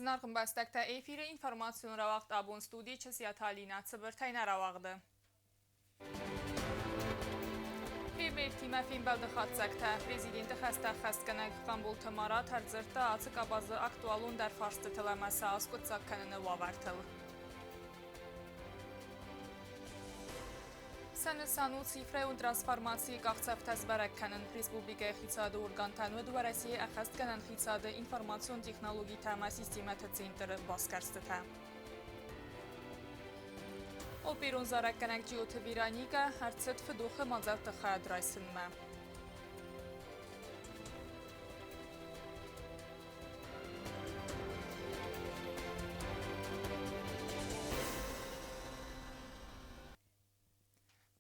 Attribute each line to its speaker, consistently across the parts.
Speaker 1: Зынаргъ ӕмбӕстӕгтӕ, эфиры информацион рауагъд абон студийы Чысиаты Алинӕ цыбыртӕй нӕ рауагъды. Фермертимӕ фембӕлды хатдзӕгтӕ. Президенты хӕстӕ ӕххӕстгӕнӕг Хъамболты Марат ӕрдзырдта ацы къабазы актуалондӕр фарстытыл ӕмӕ сӕ аскъуыддзаг кӕныны уавӕртыл. Сӕ нысан у цифрӕйон трансформацийы къахдзӕфтӕ сбӕрӕг кӕнын. Республикӕйы хицауады органтӕн уыд Уӕрӕсейы ӕххӕстгӕнӕн хицауады информацион технологитӕ ӕмӕ системӕты центры басгӕрстытӕ. Оперон зарӕггӕнӕг Джиоты Вероникӕ ӕрцыд фыдохы мадзӕлтты хайад райсынмӕ.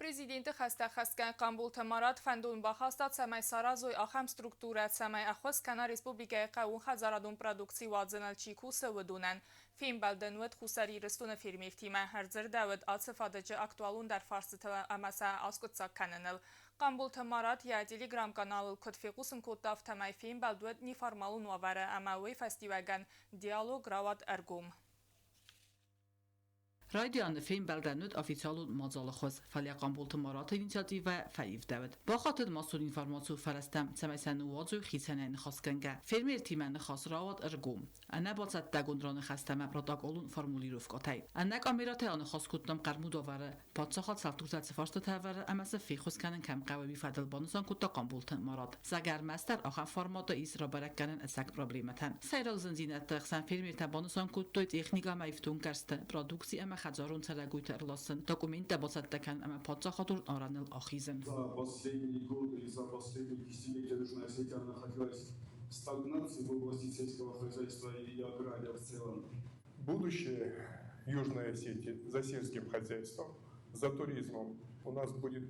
Speaker 1: Президенты хӕстӕ хӕсгӕ Хъамболты Марат фӕндон бахаста, цӕмӕй саразой ахӕм структурӕ, цӕмӕй ӕххуыс кӕна республикӕйы хъӕууонхӕдзарадон продукци уадзыныл чи кусы, уыдонӕн. Фембӕлдӕн уыд Хуссар Ирыстоны фермертимӕ, ӕрдзырдӕуыд ацы фадыджы актуалондӕр фарстытыл ӕмӕ сӕ аскъуыддзаг кӕныныл. Хъамболты Марат йӕ телеграм-каналыл куыд фехъусын кодта, афтӕмӕй фембӕлд уыд неформалон уавӕры ӕмӕ уый фӕстиуӕгӕн диалог рауад ӕргом.
Speaker 2: Райдианы фембӕлдӕн уыд официалон мадзалы хуыз, фӕлӕ Хъамболты Мараты инициативӕ фӕивдӕуыд. Бахатыд массон информацион фӕрӕзтӕм, цӕмӕй сӕ ныууадзой хицӕнӕй ныхасгӕнгӕ. Фермертимӕ ныхас рауад ӕргом. Ӕнӕбацӕттӕгонд раныхӕстӕ ӕмӕ протоколон формулировкӕтӕй. Ӕнӕ камерӕтӕй аныхас кодтам хъӕрмуд уавӕры, паддзахад цавддуртӕ цы фарстатӕ ӕвӕры ӕмӕ цы феххуыс кӕнын кӕм хъӕуы, уый фӕдыл банысан кодта Хъамболты Марат. Зӕгъгӕ, ӕрмӕстдӕр ахӕм форматы ис рабӕрӕг кӕнӕн ӕцӕг проблемӕтӕн. Сӕйраг зындзинӕдты хсӕн фермертӕ банысан кодтой техникӕ ӕмӕ ифтонггӕрзты, продукци ӕмӕ хӕдзарон цӕрӕгойты ӕрласын, документтӕ бацӕттӕ кӕнын ӕмӕ паддзахадон арӕныл ахизын.
Speaker 3: За последние годы и за последние десятилетия Южная Осетия находилась в стагнации в области сельского хозяйства и агрария в целом.
Speaker 4: Будущее Южной Осетии за сельским хозяйством, за туризмом. У нас будет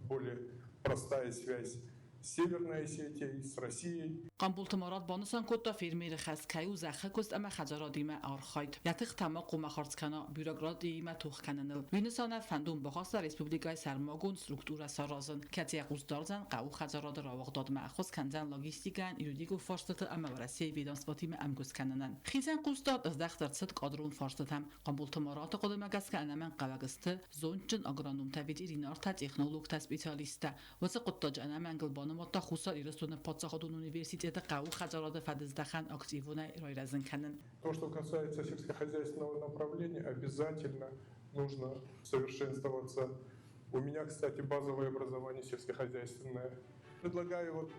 Speaker 4: более простая связь с Северной Осетией, с Россией.
Speaker 2: Хъамболты Марат банысан кодта, фермеры хӕс кӕй у зӕххы куыст ӕмӕ хӕдзарадимӕ архайд, йӕ тыхтӕ ма хъуамӕ хардз кӕна бюрократиимӕ тох кӕныныл. Уый нысанӕн фӕндон бахаста республикӕйы сӕрмагонд структурӕ саразын, кӕцы йӕ хъус дардзӕн хъӕуы хӕдзарады рауагъдадмӕ, ӕххуыс кӕндзӕн логистикӕйӕн, юридикон фарстыты ӕмӕ Уӕрӕсейы ведомствотимӕ ӕмгуыст кӕнынӕн. Хицӕн хъусдард здӕхт ӕрцыд кадрон фарстытӕм. Хъамболты Мараты хъуыдымӕ гӕсгӕ ӕнӕмӕнгхъӕуӕг сты зондджын агрономтӕ, ветеринартӕ, технологтӕ, специалисттӕ. Уыцы хъуыддаджы ӕнӕмӕнгыл банымадта Хуссар Ирыстоны паддзахадон университеты хъӕуы хӕдзарады фӕдыздӕхӕн активонӕй райрӕзын кӕнын.
Speaker 4: То, что касается сельскохозяйственного направления, обязательно нужно совершенствоваться. У меня, кстати, базовое образование сельскохозяйственное. Предлагаю вот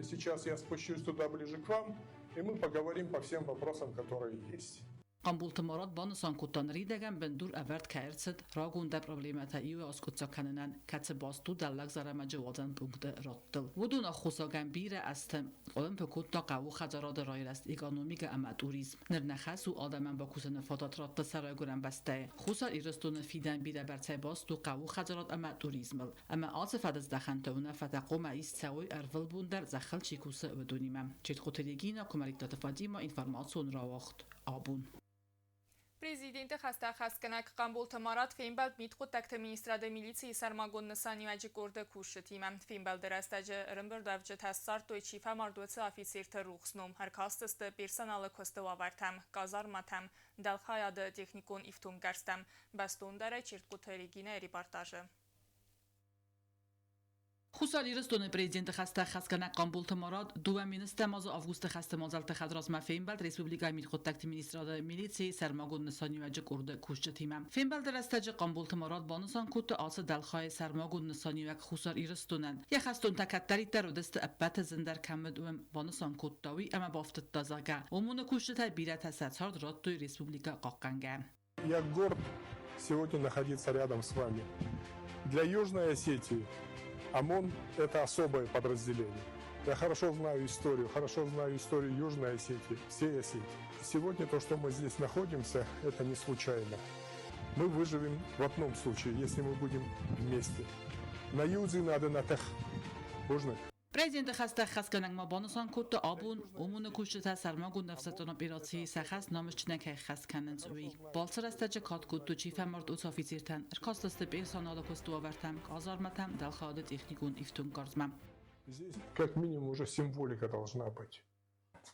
Speaker 4: сейчас я спущусь туда ближе к вам, и мы поговорим по всем вопросам, которые есть.
Speaker 2: Хъамболты Марат банысан кодта, ныридӕгӕн бындур ӕвӕрд кӕй ӕрцыд рагондӕр проблемӕтӕ иу аскъуыддзаг кӕнынӕн, кӕцы баст у Дӕллаг Зӕрӕмӕджы уадзӕн пункты рӕттыл. Уыдон аххосагӕн бирӕ азты къуылымпы кодта хъӕуы хӕдзарады райрӕзт, экономикӕ ӕмӕ туризм. Ныр нӕ хӕс у адӕмӕн бакусыны фадат радта сӕ райгуырӕн бӕстӕйы. Хуссар Ирыстоны фидӕн бирӕбӕрцӕй баст у хъӕуы хӕдзарад ӕмӕ туризмыл. Ӕмӕ ацы фӕдыздӕхӕнты уынаффӕтӕ хъуамӕ ист цӕуой ӕрвылбон дӕр зӕххыл чи кусы, уыдонимӕ. Четхъуты Регина, Куымӕридтаты Фатимӕ, информацион рауагъд абон.
Speaker 1: Президенты хӕстӕ ӕххӕстгӕнӕг Хъамболты Марат фембӕлд мидхъуыддӕгты министрады милицийы сӕрмагонд нысаниуӕджы къорды кусджытимӕ. Фембӕлды рӕстӕджы ӕрӕмбырдуӕвджытӕ ссардтой, чи фӕмард, уыцы офицерты рухс ном, ӕркастысты персоналы куысты уавӕртӕм, казарматӕм, дӕлхайады техникон ифтонггӕрзтӕм. Бӕстондӕрӕй Чертхъуты Регинӕйы репортажы.
Speaker 2: Хуссар Ирыстоны президенты хӕстӕ хӕсгӕнӕг Хъамболты Марат 2000 азы августы хӕсты мадзӕлтты хӕдразмӕ фембӕлд республикӕйы мидхъуыддӕгты министрады милицийы сӕрмагонд нысаниуӕджы къорды кусджытимӕ. Фембӕлды рӕстӕджы Хъамболты Марат банысан кодта ацы дӕлхайы сӕрмагонд нысаниуӕг Хуссар Ирыстонӕн. Йӕ хӕстонтӕ кӕддӕриддӕр уыдысты ӕппӕты зындӕр кӕм уыд, уым, банысан кодта уый ӕмӕ бафтыдта, зӕгъгӕ, ОМОН-ы кусджытӕй бирӕтӕ сӕ цард радтой республикӕ хъахъхъӕнгӕ.
Speaker 4: Я горд сегодня находиться рядом с вами. Для Южной Осетии ОМОН – это особое подразделение. Я хорошо знаю историю, хорошо знаю историю Южной Осетии, всей Осетии. Сегодня то, что мы здесь находимся, это не случайно. Мы выживем в одном случае, если мы будем вместе. На юзе надо на тех. Можно?
Speaker 2: Президенты хӕстӕ хӕсгӕнӕг ма банысан кодта, абон ОМОН-ы кусджытӕ сӕрмагонд ӕфсӕддон операцийы сӕ хӕс намысджынӕй кӕй хӕс кӕнынц, уый. Балцы рӕстӕджы кад кодтой, чи фӕмард, уыцы офицертӕн, ӕркастысты персоналы куысты уавӕртӕм, къазарматӕм, дӕлхайады техникон ифтонггарзмӕ.
Speaker 4: Здесь как минимум уже символика должна быть.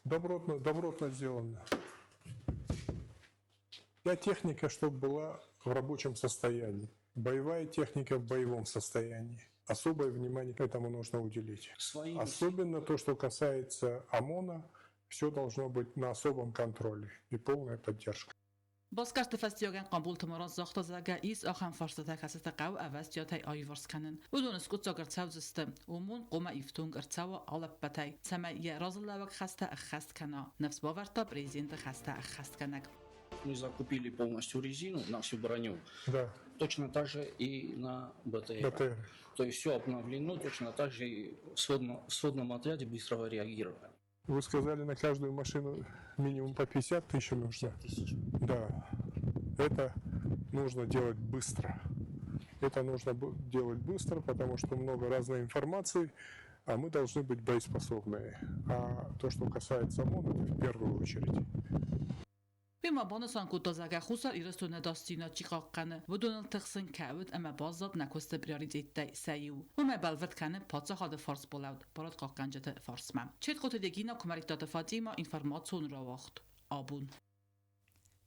Speaker 4: Добротно, добротно сделано. Вся техника, чтобы была в рабочем состоянии. Боевая техника в боевом состоянии. Особое внимание этому нужно уделить. Особенно то, что касается ОМОНа, все должно быть на особом контроле и полная поддержка.
Speaker 2: Басгӕрсты фӕстиуӕгӕн Хъамболты Марат загъта, зӕгъгӕ, ис ахӕм фарстатӕ, кӕцыты хъӕуы ӕвӕстиатӕй аиуварс кӕнын. Уыдон скъуыддзаг ӕрцӕудзысты, ОМОН хъуамӕ ифтонг ӕрцӕуа алӕппӕтӕй, цӕмӕй йӕ разылӕууӕг хӕстӕ ӕххӕст кӕна, ныфс бавӕрдта президенты хӕстӕ ӕххӕстгӕнӕг.
Speaker 5: Мы закупили полностью резину на всю броню.
Speaker 4: Да.
Speaker 5: Точно так же и на БТР.
Speaker 4: БТР.
Speaker 5: То есть все обновлено точно так же и в сводном отряде быстрого реагирования.
Speaker 4: Вы сказали, на каждую машину минимум по 50 тысяч нужно?
Speaker 5: Тысяч.
Speaker 4: Да. Это нужно делать быстро. Это нужно делать быстро, потому что много разной информации, а мы должны быть боеспособные. А то, что касается ОМОН, это в первую очередь.
Speaker 2: Уый ма банысан кодта, зӕгъгӕ, Хуссар Ирыстоны ӕдасдзинад чи хъахъхъӕны, уыдоныл тыхсын кӕуыд ӕмӕ баззад нӕ куысты приоритеттӕй сӕ иу. Уымӕй бӕлвырд кӕны паддзахады фарсбалӕуд барадхъахъхъӕнджыты фарсмӕ. Четкоты Регина, Куымӕридтаты Фатимӕ, информацион рауагъд Абон.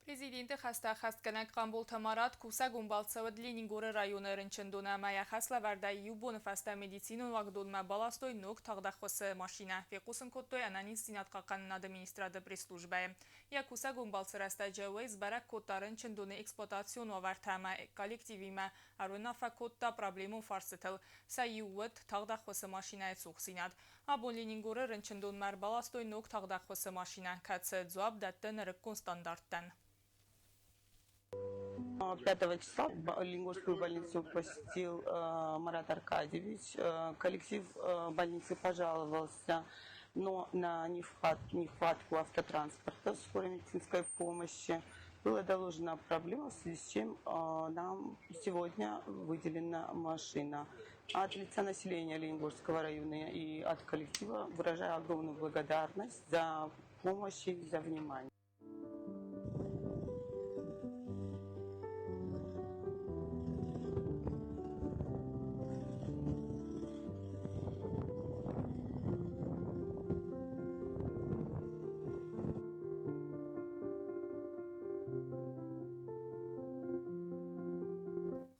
Speaker 1: Президенты хӕстӕ ӕххӕстгӕнӕг Хъамболты Марат кусӕгон балцы уыд Ленингоры районы рынчындоны ӕмӕ йӕ хӕслӕвӕрдӕй иу боны фӕстӕ медицинон уагдонмӕ баластой ног тагъдӕххуысы машинӕ, фехъусын кодтой ӕнӕниздзинад хъахъхъӕнынады министрады пресс-службӕйы. Йӕ кусӕгон балцы рӕстӕджы уый сбӕрӕг кодта рынчындоны эксплуатацион уавӕртӕ ӕмӕ коллективимӕ ӕруынаффӕ кодта проблемон фарстытыл. Сӕ иу уыд тагъдӕххуысы машинӕйы цухдзинад. Абон Ленингоры рынчындонмӕ ӕрбаластой ног тагъдӕххуысы машинӕ, кӕцы дзуапп дӕтты нырыккон стандарттӕн.
Speaker 6: 5 числа Ленингорскую больницу посетил Марат Аркадьевич. Коллектив больницы пожаловался, но на нехватку автотранспорта скорой медицинской помощи. Была доложена проблема, в связи с чем нам сегодня выделена машина. От лица населения Ленингорского района и от коллектива выражаю огромную благодарность за помощь и за внимание.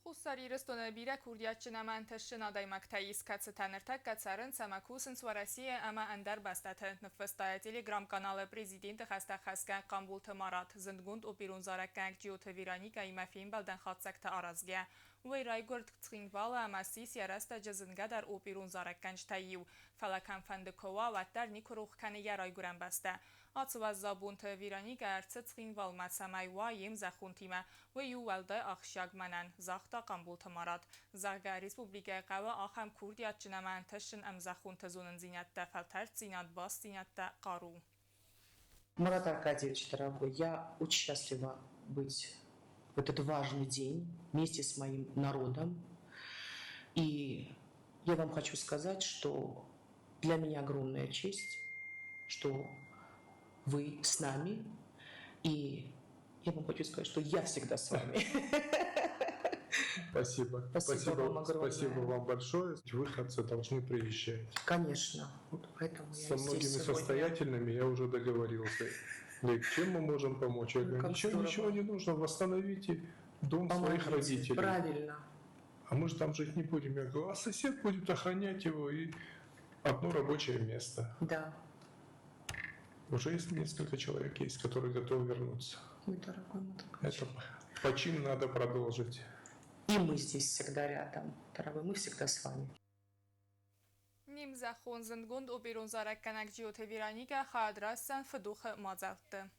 Speaker 1: Хуссар Ирыстоны бирӕ курдиатджын ӕмӕ ӕнтыстджын адӕймӕгтӕ ис, кӕцытӕ ныртӕккӕ цӕрынц ӕмӕ кусынц Уӕрӕсейы ӕмӕ ӕндӕр бӕстӕты, ныффыста йӕ телеграм-каналы президенты хӕстӕ хӕсгӕ Хъамболты Марат, зындгонд оперон зарӕггӕнӕг Джиоты Вероникӕимӕ фембӕлдӕн хатдзӕгтӕ аразгӕ. Уый райгуырд Цхинвалы ӕмӕ ссис йӕ рӕстӕджы зынгӕдӕр оперон зарӕггӕнджытӕй иу. Фӕлӕ кӕмфӕнды куы уа, уӕддӕр никуы рох кӕны йӕ райгуырӕн бӕстӕ. Ацы уӕззау бонты Вероникӕ ӕрцыд Цхинвалмӕ, цӕмӕй уа йе мзӕххонтимӕ. Уый у уӕлдай ахсджиаг мӕнӕн, загъта Хъамболты Марат. Зӕгъгӕ, республикӕйы хъӕуы ахӕм курдиатджын ӕмӕ ӕнтыстджын ӕмзӕххонты зонындзинӕдтӕ, фӕлтӕрддзинад, бастдзинӕдтӕ, хъару.
Speaker 7: Марат Аркадьевич, дорогой, я очень счастлива быть в этот важный день вместе с моим народом. И я вам хочу сказать, что для меня огромная честь, что вы с нами. И я вам хочу сказать, что я всегда с вами.
Speaker 4: Спасибо.
Speaker 7: Спасибо вам огромное.
Speaker 4: Спасибо вам большое. Выходцы должны приезжать.
Speaker 7: Конечно. Вот поэтому я
Speaker 4: Со
Speaker 7: здесь
Speaker 4: многими
Speaker 7: сегодня.
Speaker 4: состоятельными я уже договорился. Говорит, чем мы можем помочь? Я говорю,
Speaker 7: Как
Speaker 4: ничего,
Speaker 7: здорово.
Speaker 4: ничего не нужно, восстановите дом своих
Speaker 7: Помогите.
Speaker 4: родителей.
Speaker 7: Правильно.
Speaker 4: А мы же там жить не будем. Я говорю, а сосед будет охранять его и одно рабочее место.
Speaker 7: Да.
Speaker 4: Уже есть несколько человек есть, которые готовы вернуться.
Speaker 7: Мой дорогой Марат Аркадьевич.
Speaker 4: Это почин надо продолжить.
Speaker 7: И мы здесь всегда рядом, дорогой, мы всегда с вами.
Speaker 1: Не мзӕххон зындгонд оперон зарӕггӕнӕг Джиоты Вероникӕ хайад райсдзӕн фыдохы мадзӕлтты.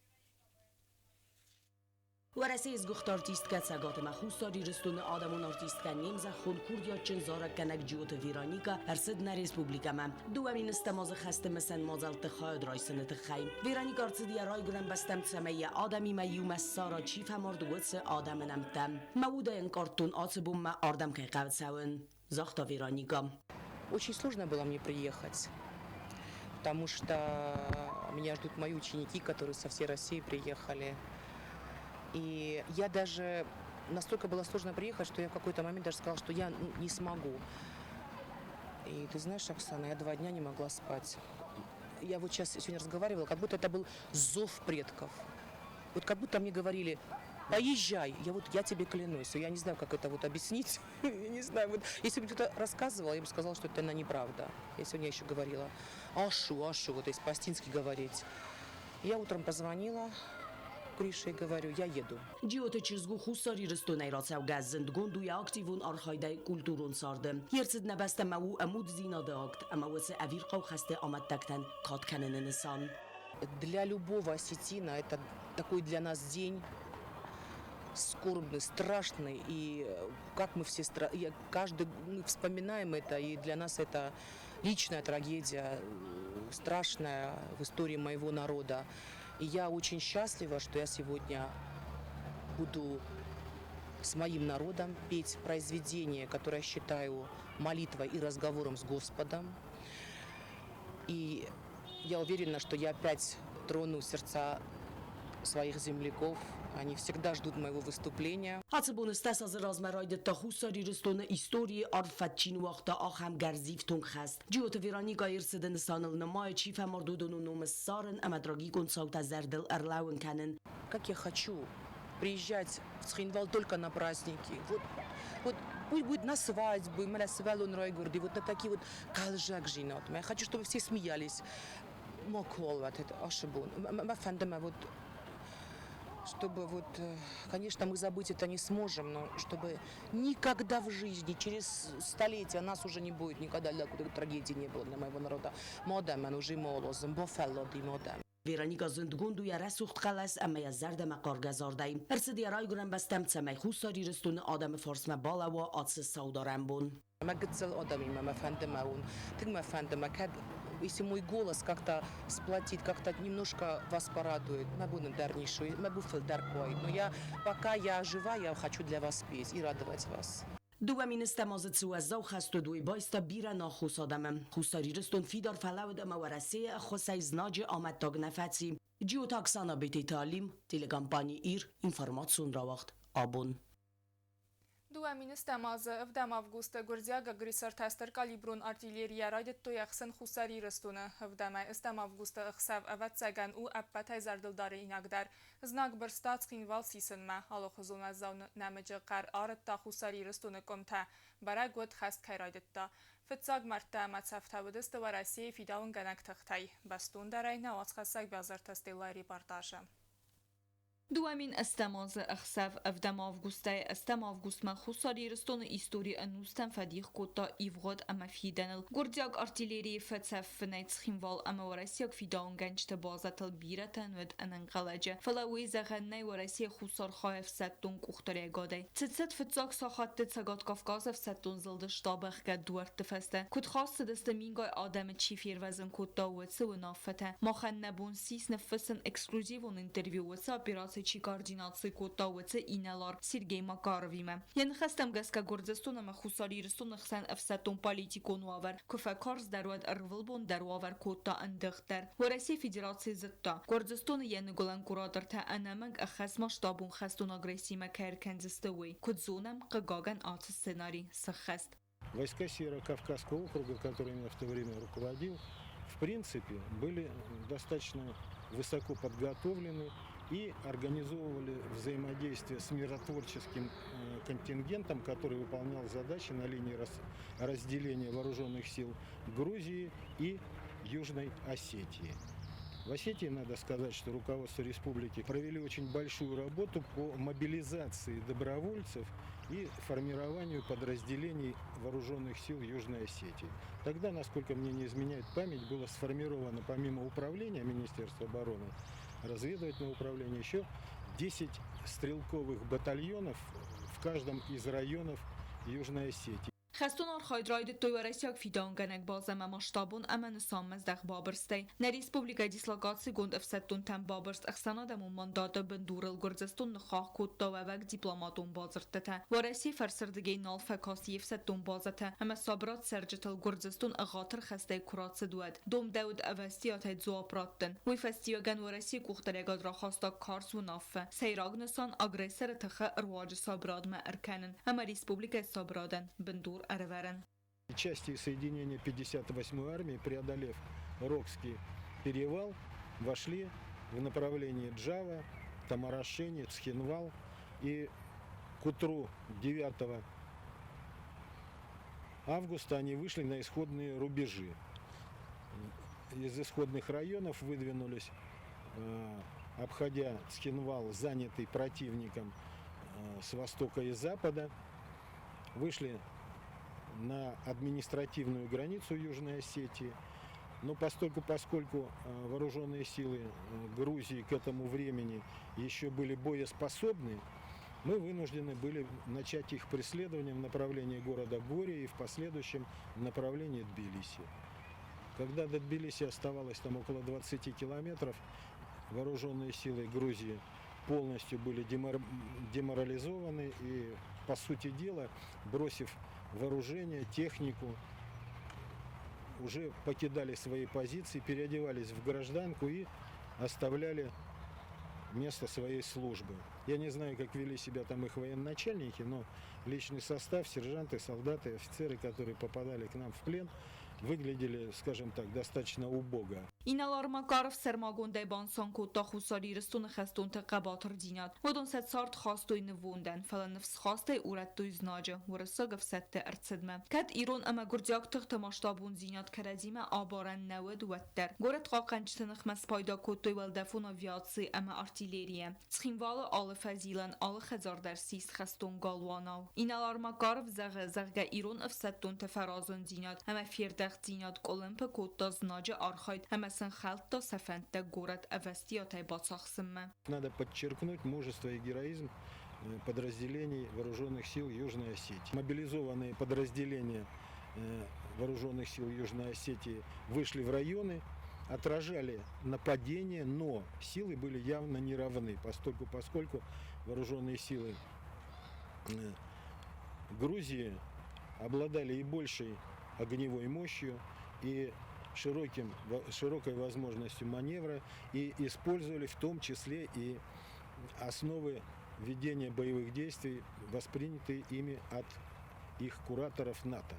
Speaker 8: Уӕрӕсейы сгуыхт артисткӕ, Цӕгат ӕмӕ Хуссар Ирыстоны адӕмон артисткӕ, не мзӕххон курдиатджын зарӕггӕнӕг Джиоты Вероникӕ ӕрцыд нӕ республикӕмӕ 2000 азы хӕсты мысӕн мадзӕлтты хайад райсыны тыххӕй. Вероникӕ ӕрцыд йӕ райгуырӕн бӕстӕм, цӕмӕй йӕ адӕмимӕ иумӕ ссара, чи фӕмард, уыцы адӕмы нӕмттӕ. Мӕ удӕй ӕнкъардтон, ацы бонмӕ ардӕм кӕй хъӕуы цӕуын, загъта Вероникӕ.
Speaker 7: Очень сложно было мне приехать, потому что меня ждут мои ученики, которые со всей России приехали. И я даже настолько было сложно приехать, что я в какой-то момент даже сказала, что я не смогу. И ты знаешь, Оксана, я 2 дня не могла спать. Я вот сейчас сегодня разговаривала, как будто это был зов предков. Вот как будто мне говорили, Поезжай, я вот, я тебе клянусь, я не знаю, как это вот объяснить, я не знаю, вот, если бы кто-то рассказывал, я бы сказала, что это неправда. Я сегодня еще говорила, ашу, ашу, вот если по-осетински говорить. Я утром позвонила Грише и говорю, я еду.
Speaker 8: Джиоты чызг у Хуссар Ирыстонӕй рацӕугӕ зындгонд у йӕ активон архайдӕй культурон царды. Йе рцыд нӕ бӕстӕмӕ у ӕмуддзинады акт ӕмӕ уыцы ӕвирхъау хӕсты амӕттӕгтӕн кад кӕныны нысан.
Speaker 7: Для любого осетина это такой для нас день скорбный, страшный. И как мы все, каждый, мы вспоминаем это, и для нас это личная трагедия, страшная в истории моего народа. И я очень счастлива, что я сегодня буду с моим народом петь произведение, которое я считаю молитвой и разговором с Господом. И я уверена, что я опять трону сердца своих земляков. Они всегда ждут моего выступления.
Speaker 8: Ацы боны стӕс азы размӕ райдыдта Хуссар Ирыстоны историйы арф фӕд чи ныууагъта, ахӕм гӕрзифтонг хӕст. Джиоты Вероникӕ йе рцыды нысаныл нымайы, чи фӕмард, уыдоны ном ссарын ӕмӕ трагикон цаутӕ зӕрдыл ӕрлӕууын кӕнын.
Speaker 7: Как я хочу приезжать в Цхинвал только на праздники. Вот, вот пусть будет на свадьбы, мӕнӕ сывӕллон райгуырди, вот на такие вот хъӕлдзӕгдзинад. Я хочу, чтобы все смеялись. Макуал это ошибон. Мӕ фӕнды мӕ вот чтобы вот, конечно, мы забыть это не сможем, но чтобы никогда в жизни, через столетия нас уже не будет, никогда такой трагедии не было для моего народа. Мӕ адӕмӕн уже молозым, бафӕллади мӕ адӕм.
Speaker 8: Вероникӕ зындгонд у йӕ рӕсугъд хъӕлӕс ӕмӕ йӕ зӕрдӕмӕхъаргӕ зардӕй. Ӕрцыд йӕ райгуырӕн бӕстӕм, цӕмӕй Хуссар Ирыстоны адӕмы фарсмӕ балӕууа ацы саударӕн бон.
Speaker 7: Мӕ гыццыл адӕмимӕ мӕ фӕнды мӕ уын, тынг мӕ фӕнды мӕ кӕд, если мой голос как-то сплотит, как-то немножко вас порадует, мӕ бон ӕндӕр ницы у, мӕ бон фылдӕр куы но я, пока я жива, я хочу для вас петь и радовать вас.
Speaker 8: 2010 азы цы уӕззау хӕст уыд, уый байста бирӕ наххос адӕмы. Хуссар Ирыстон фидар фӕлӕууыд ӕмӕ Уӕрӕсейы ӕххуысӕй знаджы амӕттаг нӕ фӕци. Джиоты Оксана, Бететы Алим, телекомпани Ир, информацион рауагъд Абон.
Speaker 1: 2010 азы 7 августы гуырдзиаг агрессортӕ стыркалиброн артиллерийӕ райдыдтой ӕхсын Хуссар Ирыстоны. Ӕвдӕмӕй ӕстӕм августы ӕхсӕв, ӕвӕццӕгӕн, у ӕппӕтӕй зӕрдылдаринагдӕр. Знаг бырста Цхинвал сисынмӕ. Алыхуызон уӕззау нӕмыджы хъӕр арыдта Хуссар Ирыстоны къуымтӕ. Бӕрӕг уыд, хӕст кӕй райдыдта. Фыццаг мӕрдтӕ ӕмӕ цӕфтӕ уыдысты Уӕрӕсейы фидауынгӕнӕг тыхтӕй. Бӕстондӕрӕй нӕ уацхӕссӕг Бязарты Стеллайы репортажы.
Speaker 9: 2010 азы ӕхсӕв 7 августӕй 8 августмӕ Хуссар Ирыстоны истори ӕнустӕм фӕдих кодта ивгъуыд ӕмӕ фидӕныл. Гуырдзиаг артиллерийы фӕцӕф фынӕй Цхинвал ӕмӕ уӕрӕсейаг фидауынгӕнджыты базӕтыл бирӕтӕн уыд ӕнӕнхъӕлӕджы. Фӕлӕ уый зӕгъӕн нӕй Уӕрӕсейы Хуссар хайы ӕфсӕддон къухдариуӕгадӕй. Цы цыд фыццаг сахатты Цӕгат Кавказы ӕфсӕддон зылды штабы ӕхгӕд дуӕртты фӕстӕ? Куыд хаст цыдысты мингай адӕмы чи фервӕзын кодта, уыцы уынаффӕтӕ? Махӕн нӕ бон ссис ныффыссын эксклюзивон интервью уыцы операци чи координаци кодта, уыцы инӕлар Сергей Макаровимӕ. Йӕ ныхӕстӕм гӕсгӕ Гуырдзыстон ӕмӕ Хуссар Ирыстоны хсӕн ӕфсӕддон-политикон уавӕр куы фӕкарздӕр, уӕд ӕрвылбон дӕр уавӕр кодта ӕндыгъддӕр. Уӕрӕсейы Федераци зыдта, Гуырдзыстоны йӕ ныгуылӕн куратортӕ ӕнӕмӕнг ӕххӕстмасштабон хӕстон агрессимӕ кӕй ӕркӕндзысты, уый. Куыд зонӕм, хъыгагӕн, ацы сценари сыххӕст.
Speaker 10: Войска Северо-Кавказского округа, которыми я в то время руководил, в принципе, были достаточно высоко подготовлены и организовывали взаимодействие с миротворческим контингентом, который выполнял задачи на линии разделения вооруженных сил Грузии и Южной Осетии. В Осетии, надо сказать, что руководство республики провели очень большую работу по мобилизации добровольцев и формированию подразделений вооруженных сил Южной Осетии. Тогда, насколько мне не изменяет память, было сформировано помимо управления Министерства обороны, разведывательного управления, еще 10 стрелковых батальонов в каждом из районов Южной Осетии.
Speaker 9: Хӕстон архайд райдыдтой уӕрӕсейаг фидауынгӕнӕг базӕмӕ масштабон ӕмӕ нысанмӕздӕхт бабырстӕй. Нӕ республикӕйы дислокацигонд ӕфсӕддонтӕм бабырст ӕхсӕнадӕмон мандаты бындурыл Гуырдзыстон ныххахх кодта уӕвӕг дипломатон бадзырдтытӕ. Уӕрӕсе фӕрсырдыгӕй нал фӕкаст йе фсӕддон базӕтӕ ӕмӕ сабырад цӕрджытыл Гуырдзыстон ӕгъатыр хӕстӕй куы рацыд, уӕд домдӕуыд ӕвӕстиатӕй дзуапп раттын. Уый фӕстиуӕгӕн Уӕрӕсейы къухдариуӕгад рахаста карз уынаффӕ. Сӕйраг нысан агрессоры тыхы руаджы сабырадмӕ ӕркӕнын ӕмӕ республикӕйы сабырадӕн бындур ӕрӕвӕрын.
Speaker 10: Части соединения 58-й армии, преодолев Рокский перевал, вошли в направлении Джава, Тамарашени, Цхинвал. И к утру 9 августа они вышли на исходные рубежи. Из исходных районов выдвинулись, обходя Цхинвал, занятый противником с востока и запада, вышли на административную границу Южной Осетии. Но поскольку вооруженные силы Грузии к этому времени еще были боеспособны, мы вынуждены были начать их преследование в направлении города Гори и в последующем в направлении Тбилиси. Когда до Тбилиси оставалось там около 20 километров, вооруженные силы Грузии полностью были деморализованы и, по сути дела, бросив вооружение, технику, уже покидали свои позиции, переодевались в гражданку и оставляли место своей службы. Я не знаю, как вели себя там их военачальники, но личный состав, сержанты, солдаты, офицеры, которые попадали к нам в плен, выглядели, скажем так, достаточно убого.
Speaker 9: Инӕлар Макаров сӕрмагондӕй банысан кодта Хуссар Ирыстоны хӕстонты хъӕбатырдзинад. Уыдон сӕ цард хастой нывондӕн, фӕлӕ ныфсхастӕй урӕдтой знаджы, уырыссаг ӕфсӕдты ӕрцыдмӕ. Кӕд ирон ӕмӕ гуырдзиаг тыхты масштабондзинад кӕрӕдзимӕ абарӕн нӕ уыд, уӕддӕр. Горӕт хъахъхъӕнджыты ныхмӕ спайда кодтой уӕлдӕфон авиаци ӕмӕ артиллерийӕ. Цхинвалы алы фӕзилӕн, алы хӕдзар дӕр ссис хӕстон галуанау. Инӕлар Макаров зӕгъы, зӕгъгӕ, ирон ӕфсӕддонты фӕразондзинад ӕмӕ фердӕхтдзинад къуылымпы кодта знаджы архайд ӕмӕ сын хӕлдта сӕ фӕндтӕ горӕт ӕвӕстиатӕй бацахсынмӕ.
Speaker 10: Надо подчеркнуть мужество и героизм подразделений вооруженных сил Южной Осетии. Мобилизованные подразделения вооруженных сил Южной Осетии вышли в районы, отражали нападения, но силы были явно неравны, поскольку вооруженные силы Грузии обладали и большей огневой мощью, и широкой возможностью маневра, и использовали в том числе и основы ведения боевых действий, воспринятые ими от их кураторов НАТО.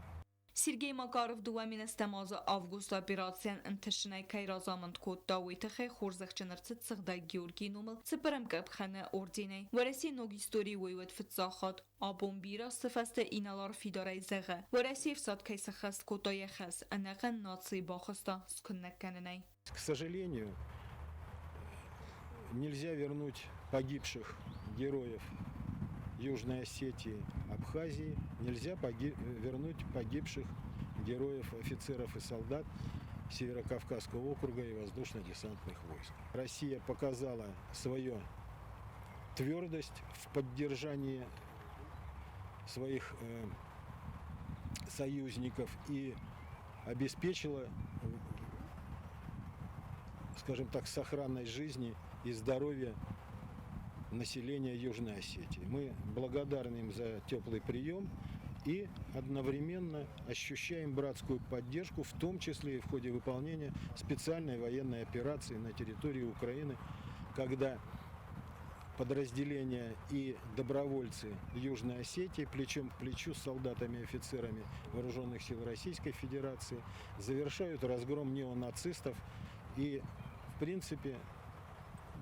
Speaker 9: Сергей Макаров 2008 азы августы операцийӕн ӕнтысынӕй кӕй разамынд кодта, уый тыххӕй хорзӕхджын ӕрцыд Сыгъдӕг Георгийы номыл цыппӕрӕм къӕпхӕны орденӕй. Уӕрӕсейы ног историйы уый уыд фыццаг хатт. Абон бирӕ азты фӕстӕ инӕлар фидарӕй зӕгъы, Уӕрӕсейы ӕфсад кӕй сӕххӕст кодта йӕ хӕс, ӕнӕхъӕн нацийы бахызта скуынӕг кӕнынӕй.
Speaker 10: К сожалению, нельзя вернуть погибших героев Южной Осетии, Абхазии, нельзя вернуть погибших героев, офицеров и солдат Северокавказского округа и воздушно-десантных войск. Россия показала свою твердость в поддержании своих союзников и обеспечила, скажем так, сохранность жизни и здоровья населения Южной Осетии. Мы благодарны им за теплый прием и одновременно ощущаем братскую поддержку, в том числе и в ходе выполнения специальной военной операции на территории Украины, когда подразделения и добровольцы Южной Осетии плечом к плечу с солдатами и офицерами Вооруженных сил Российской Федерации завершают разгром неонацистов. И, в принципе,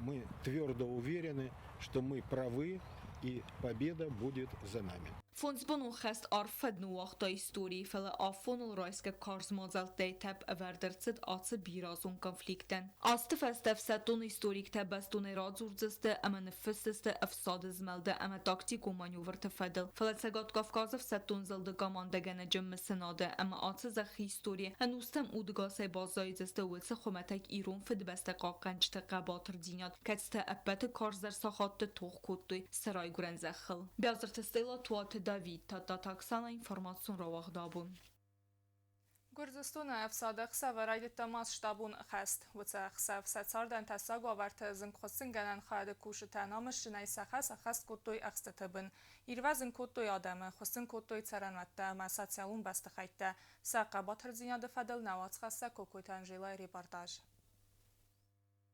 Speaker 10: мы твердо уверены, что мы правы и победа будет за нами.
Speaker 9: Фондзбонон хӕст арф фӕд ныууагъта историйы, фӕлӕ афоныл райсгӕ карз мадзӕлттӕй тӕпп ӕвӕрд ӕрцыд ацы бирӕазон конфликтӕн. Азты фӕстӕ ӕфсӕддон историктӕ бӕстонӕй радзурдзысты ӕмӕ ныффысдзысты ӕфсады змӕлды ӕмӕ тактикон маневрты фӕдыл. Фӕлӕ Цӕгат Кавказы ӕфсӕддон зылды командӕгӕнӕджы мысынады ӕмӕ ацы зӕххы историйы ӕнустӕм удыгасӕй баззайдзысты уыцы хуымӕтӕг ирон фыдыбӕстӕ хъахъхъӕнджыты хъӕбатырдзинад, кӕцытӕ ӕппӕты карздӕр сахатты тох кодтой сӕ райгуырӕн зӕххыл. Биазырты Стелла, Туаты Давид, Тадтаты Оксана, информацион рауагъд Абон.
Speaker 1: Гуырдзыстоны ӕфсад ӕхсӕвы райдыдта масштабон хӕст. Уыцы ӕхсӕв сӕ цардӕн тӕссаг уавӕрты зынгхуыссынгӕнӕн хайады кусджытӕ намысджынӕй сӕ хӕс ӕххӕст кодтой ӕхстыты бын. Ирвӕзын кодтой адӕмы, хуыссын кодтой цӕрӕнуӕттӕ ӕмӕ социалон бӕстыхӕйттӕ. Сӕ хъӕбатырдзинады фӕдыл нӕ уацхӕссӕг Кокойты Анжелайы репортаж.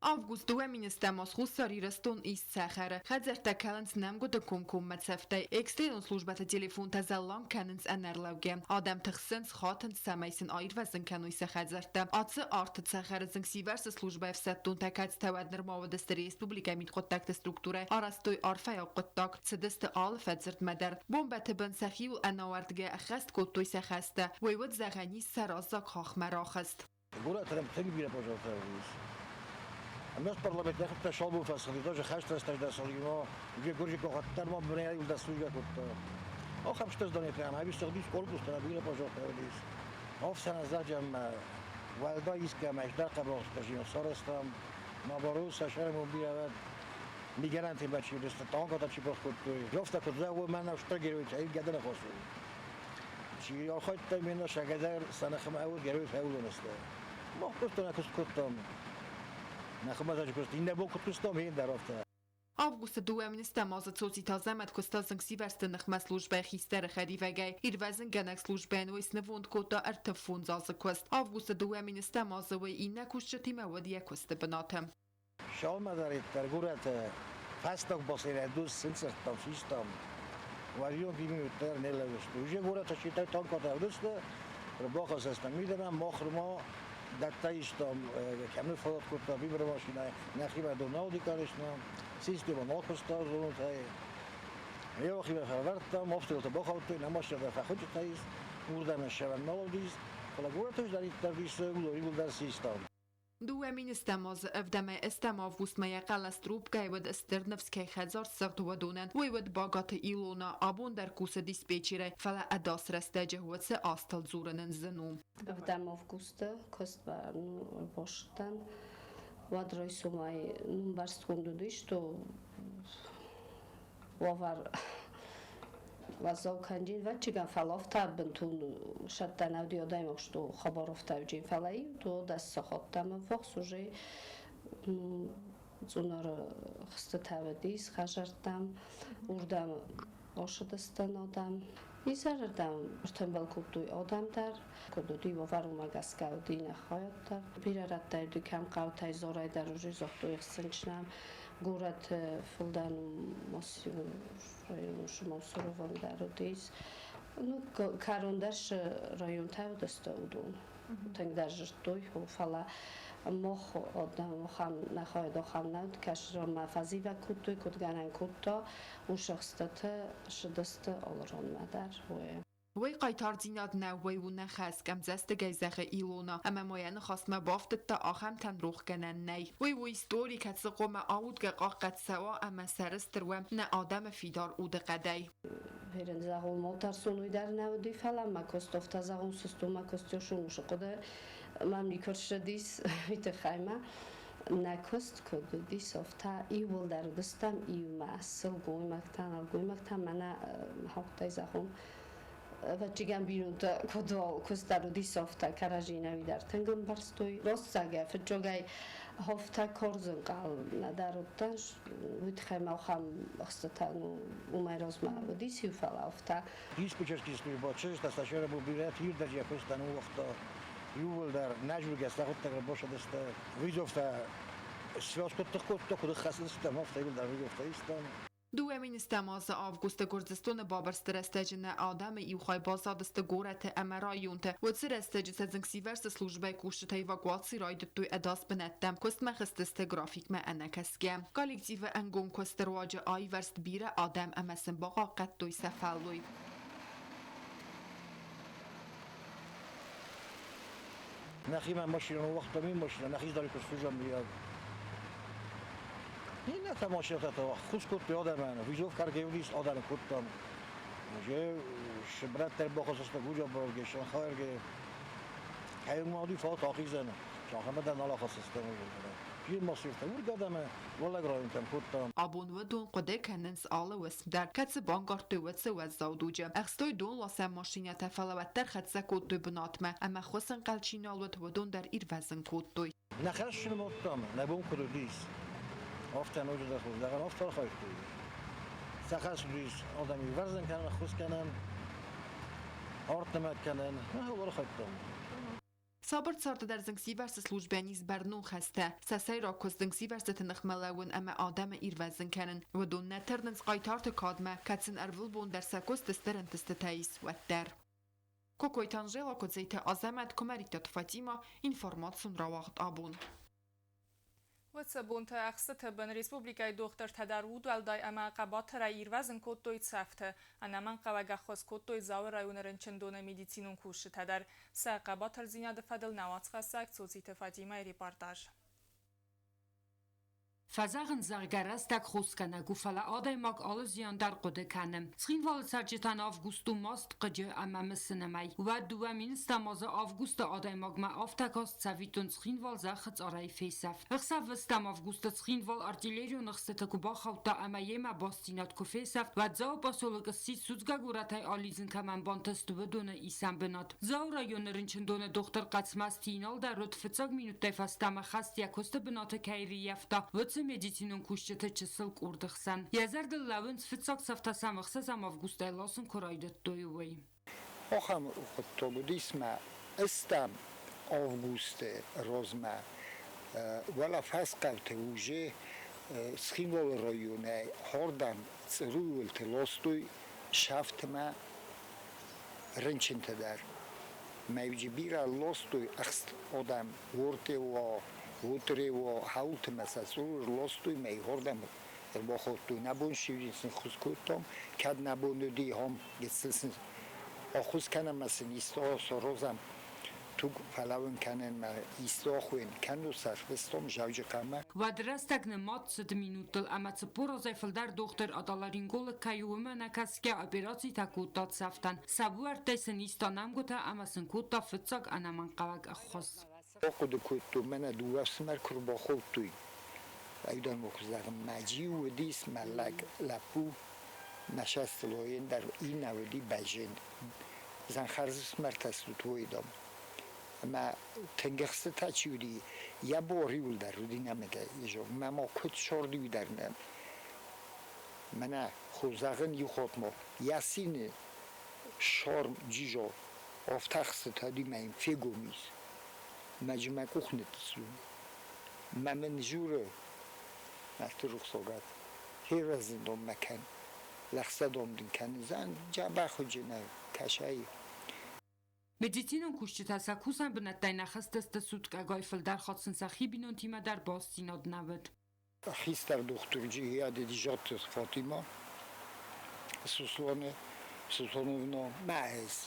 Speaker 11: Август 2000 аз Хуссар Ирыстон ис цӕхӕры. Хӕдзӕрттӕ кӕлынц нӕмгуыты комкоммӕ цӕфтӕй. Экстренон службӕты телефонтӕ зӕлланг кӕнынц ӕнӕрлӕугӕ. Адӕм тыхсынц, хатынц, цӕмӕй сын аирвӕзын кӕной сӕ хӕдзӕрттӕ. Ацы арты цӕхӕры зынгсивӕрзты службӕйы ӕфсӕддонтӕ кӕцытӕ уӕд нырма уыдысты республикӕйы мидхъуыддӕгты структурӕйы, арӕзтой арфӕйаг хъуыддаг, цыдысты алы фӕдзырдмӕ дӕр. Бомбӕты бын сӕхиуыл ӕнауӕрдгӕ ӕххӕст кодтой сӕ хӕстӕ. Уый уыд, зӕгъӕн ис, сӕ раззаг хахмӕ рахызт.
Speaker 12: Горӕты тынг бирӕ пожартӕ уыдис. Ӕрмӕст парламент нӕхӕдтӕ сабур фӕцыди, даже хӕст рӕстӕг дӕр сӕргимӕ, где гуырджи къохаттӕр ма бынӕй дӕр службӕ кодта. Ахӕм стыр зданитӕ ӕмӕ ӕвист корпус дӕр бирӕ пожартӕ уыдис. Ӕфсӕн зӕгъӕм, уӕлдай искӕмӕ дӕр хъӕбӕр сарӕзтам, наоборот, сӕ сӕрмон бирӕ mi гарантия бачи, танката чи кодтой. Афтӕ куыд зӕгъ, мӕнӕ стыр геройтӕ, гӕды ныхас у. Чи архайдта мена шагӕдӕр сӕ ныхмӕ уыд герой фӕуылонысты. Мах куыстон куыст кодтам. Нӕхимӕ куыст, иннӕ бон куыд куыстам, хин дӕр афтӕ.
Speaker 11: Августы 2000 азы Цоциты Азӕмӕт куыста зынгсивӕрзты ныхмӕ службӕйы хистӕры хӕдивӕгӕй. Ирвӕзынгӕнӕг службӕйӕн уый снывонд кодта 35 азы куыст. Августы 2000 азы уый иннӕ кусджытимӕ уыд йӕ куысты бынаты.
Speaker 12: Салмадариддӕр горӕты фӕстаг бассейнӕй дус сынцӕрдтам, систам. Варьон минуттӕ не лӕууысты. Уже горӕты читӕ танкатӕ уыдысты, бахӕссӕстӕм мидӕмӕ, махырма дӕттӕ истам, кӕмны фӕлад кодта вибромашинӕ, нӕхимӕ дон нал дикарисна, система нал куыста зонутӕй. Йӕхимӕ фӕвӕрдтам, обстрелтӕ бахаудтой, нӕ машинӕтӕ фӕхуынчъытӕ ис, уырдӕм ссӕвӕн нал уыдис, фӕлӕ горӕты дӕр иууылдӕр систам.
Speaker 11: 2000 азы 8 августмӕ йӕ хъӕлӕс трубкӕйы уыд стыр ныфс кӕй хӕдзар сыгъд уыдонӕн. Уый уыд Багаты Илона, абон дӕр кусы диспетчерӕй, фӕлӕ ӕдас рӕстӕджы уыцы азтыл дзурын зын у.
Speaker 13: 7 августы куыстмӕ башыдтӕн. Уӕд райсомӕй нымбӕрстгонд уыдис, что уавӕр уӕззау кӕнджын вӕччигӕн, фӕлӕ афтӕ бынтон сӕттӕн ӕвди адӕймаг, что хабар афтӕвджын, фӕлӕ иу 12 сахаттӕм ӕввахс уже Цъунары хстытӕ уыдис хӕдзӕрттӕм, уырдӕм ацыдыстӕн адӕм. Изӕрырдӕм ӕртымбыл кодтой адӕм дӕр. Куыд уыди уавӕр, уымӕ гӕсгӕ уыди нӕ хайад дӕр. Бирӕ рӕттӕй уыди кӕм хъӕутӕй, Зорӕй дӕр уже загътой ӕхсынчынӕм. Горӕты фылдӕр Мамсуровӕн дӕр уыдис. Ну, кӕрон дӕр районтӕ уыдысты уыдон. Тынгдӕр зыдтой, фӕлӕ мах адӕм нӕ хайад ахӕм нӕ уыд, кӕсырмӕ фӕзивӕг кодтой, куыд гӕнӕн кодта, уыцы ӕхстыты ссыдысты алы ранмӕ дӕр.
Speaker 11: Уый хъайтардзинад нӕ, уый у нӕ хӕс, къӕмдзӕстыгӕй зӕгъы Илона, ӕмӕ ма йӕ ныхасмӕ бафтыдта, ахӕмтӕн рохгӕнӕн нӕй. Уый у истори, кӕцы хъуамӕ аудгӕ хъахъхъӕд цӕуа ӕмӕ сӕрыстыр уӕм нӕ адӕмы фидар удыхъӕдӕй.
Speaker 13: Верен зӕгъун мо тӕрсун уый дӕр нӕ уыди, фӕлӕ мӕ куыст зӕгъун сыстон, мӕ куыстёшон усы хъуыды мӕм никуы ссыдис, уый тыххӕй ма нӕ куыст куыд уыдис, афтӕ иууылдӕр уыдыстӕм иумӕ, сылгоймӕгтӕ, нӕлгоймӕгтӕ, мӕнӕ хауттӕй зӕгъун, ӕвӕццӕгӕн бинонтӕ куыд куыст дӕр уыдис, афтӕ кӕрӕдзи нӕуи дӕр тынг ӕмбӕрстой. Ростзагӕ, фыццагӕй афтӕ хорз ӕнхъӕл нӕдӕр уыдтӕн, уый тыххӕй ма ахӕм ӕхстытӕ уымӕй размӕ уыдис иу, фӕлӕ афтӕ.
Speaker 12: Диспетчерский служба чызджытӕ сӕ сӕрабыл бирӕ ирдӕджы куыстӕн уагъта. Иууылдӕр нӕжургӕ сӕхуыдтӕг босадысты. Вызовтӕ связь куыд кодта, куыд хӕцыдыстӕм, афтӕ иууылдӕр вызовтӕ истам.
Speaker 11: 2000 азы августы Гуырдзыстоны бабырсты рӕстӕджы нӕ адӕмы иу хай баззадысты горӕты ӕмӕ районты. Уыцы рӕстӕджы сӕ зынгсивӕрзты службӕйы кусджытӕ эвакуаци райдыдтой ӕдас бынӕттӕм, куыстмӕ хызтысты графикмӕ ӕнӕкӕсгӕ. Коллективы ӕнгом куысты руаджы аивӕрзт бирӕ адӕм ӕмӕ сын бахъахъхъӕдтой сӕ фӕллой.
Speaker 12: Нӕхимӕ машинӕ уагътам, машинӕ, нӕхи дӕр куы службӕ мийаг. Иннӕтӕ машинӕтӕ та ӕххуыс кодтой адӕмӕн, вызов кӕргӕ уыдис, адӕмы кодтам. Уже браттӕ бахӕссысты Гуджаборге, Шанхайрге. Кӕй ма уыди фат ахизӕн, Шанхаймӕ дӕр нал ахӕссыстӕм. Жир машинӕтӕ уыргӕ адӕмы уӕллаг районтӕм кодтам.
Speaker 11: Абон уыдон хъуыды кӕнынц алы уысм дӕр, кӕцы банкъардтой уыцы уӕззау дуджы. Ӕхстой донласӕн машинӕтӕ, фӕлӕ уӕддӕр хӕццӕ кодтой бынатмӕ, ӕмӕ ӕххуысӕнхъӕл чи нал уыд, уыдон дӕр ирвӕзын кодтой.
Speaker 12: Нӕ хӕссын модтам, нӕ бон куыд уыдис, афтӕ ноджыдӕр хуыздӕрӕн афтӕ архайдтой. Сӕ хӕс уыдис адӕмы ирвӕзын кӕнын, ӕххуыс кӕнын, арт нымӕг кӕнын, нӕ архайдтам.
Speaker 11: Сабыр царды дӕр зынгсивӕрзты службӕйӕн ис бӕрнон хӕстӕ. Сӕ сӕйраг куыст зынгсивӕрзтыты ныхмӕ лӕууын ӕмӕ адӕмы ирвӕзын кӕнын. Уыдон нӕ тырнынц хъайтарты кадмӕ, кӕд сын ӕрвылбон дӕр сӕ куысты стыр ӕнтыстытӕ ис, уӕддӕр. Кокойты Анжела, Куыдзеты Азӕмӕт, Куымӕридтаты Фатимӕ, информацион рауагъд абон.
Speaker 1: Уыцы бонты ӕхстыты бын республикӕйы дохтыртӕ дӕр удуӕлдай ӕмӕ хъӕбатырӕй ирвӕзын кодтой цӕфты. Ӕнӕмӕнгхъӕуӕг ӕххуыс кодтой Дзауы районы рынчындоны медицинон кусджытӕ дӕр. Сӕ хъӕбатырдзинады фӕдыл нӕ уацхӕссӕг Цоциты Фатимӕйы репортаж.
Speaker 14: Фӕзӕгъынц, зӕгъгӕ, рӕстӕг хосгӕнӕг у, фӕлӕ адӕймаг алы зиан дӕр хъуыды кӕны. Цхинвалы цӕрджытӕн август у маст, хъыджы ӕмӕ мысыны мӕй. Уӕд 2000 азы августы адӕймагмӕ афтӕ каст, цӕвиттон Цхинвал зӕххы цъарӕй фесӕфт. Ӕхсӕв ӕстӕм августы Цхинвал артиллерион ӕхстыты куы бахаудта ӕмӕ йемӕ бастдзинад куы фесӕфт, уӕд Дзауы поселок ссис судзгӕ горӕтӕй алидзын кӕмӕн бантыст, уыдоны исӕн бынат. Дзауы районы рынчындоны дохтыр Хъӕцмӕзты Инал дӕр уыд фыццаг минуттӕй фӕстӕмӕ хӕст йӕ куысты бынаты кӕй рыййӕфта, уыцы медицинон кусджыты чысыл къорды хсӕн. Йӕ зӕрдыл лӕууынц, фыццаг цӕфтӕ сӕм ӕхсӕзӕм августӕй ласын куы райдыдтой, уый.
Speaker 15: Ахӕм хъуыддаг уыдис мӕ ӕстӕм августы размӕ уӕлӕ фӕсхъӕуты уже Цхинвалы районӕй хӕрдӕм Църуйуылты ластой сӕфтмӕ рынчынтӕ дӕр. Мӕ бирӕ ластой ӕхст адӕм уортеуа, утреуа, хӕултымӕ сӕ цъур ластой мӕ хордӕм ӕрбахордтой. Нӕ бон сын ххуыс кодтам, кӕд нӕ бон уыди, хом гыццыл сын ӕххуыс кӕнӕм ӕмӕ сын исты саразӕм туг фӕлӕууын кӕнынмӕ, исты ахуыйын кӕннод сӕ ӕрвыстам Зӕуджыхъӕумӕ.
Speaker 14: Уӕд рӕстӕг нымад цыд минуттыл ӕмӕ 40 азӕй фылдӕр дохтыр аталаринголог кӕй у, уымӕ нӕ кӕсгӕ операцитӕ кодта цӕфтӕн. Сӕ буӕрттӕй сын иста нӕмгуытӕ ӕмӕ сын кодта фыццаг ӕнӕмӕнгхъӕуӕг ӕххуыс.
Speaker 15: Ахъуыды кодтон, мӕнӕ дыууӕ ӕфсымӕр куы рбахаудтой, айдӕн зӕгъын, мӕ джиу уыдис, мӕ лӕг лӕппу, мӕ сӕстылойӕн дӕр иннӕ уыди бӕзен. Зӕнхӕрзы фсымӕртӕ стут, уой, дам. Ӕмӕ тынг ӕхстытӕ чи уыди, йӕ бор иуылдӕр уыди нӕмыгӕй. Мӕ ма куыд сорд уый дӕр нӕ. Мӕнӕ хо зӕгъын иу хатт ма йӕ сины шарм джизо афтӕ ӕхстытӕ уыди мӕ йын фегом ис. Мӕ джы мӕ къух ныттыслон. Мӕ мын журы Нарты рухсагад фервӕзындон мӕ кӕн, лӕгъстӕдон дын кӕндзӕн, дзӕбӕх уыджынӕ кӕсай.
Speaker 14: Медицинон кусджытӕ сӕ кусӕн бынӕттӕй нӕ хызтысты суткӕгай фылдӕр хатт сын сӕхи бинонтимӕ дӕр бастдзинад нӕ уыд.
Speaker 15: Хистӕр дохтыр Джигиады Дижаты Фатима Суслоны Суслоновна мӕ ӕз.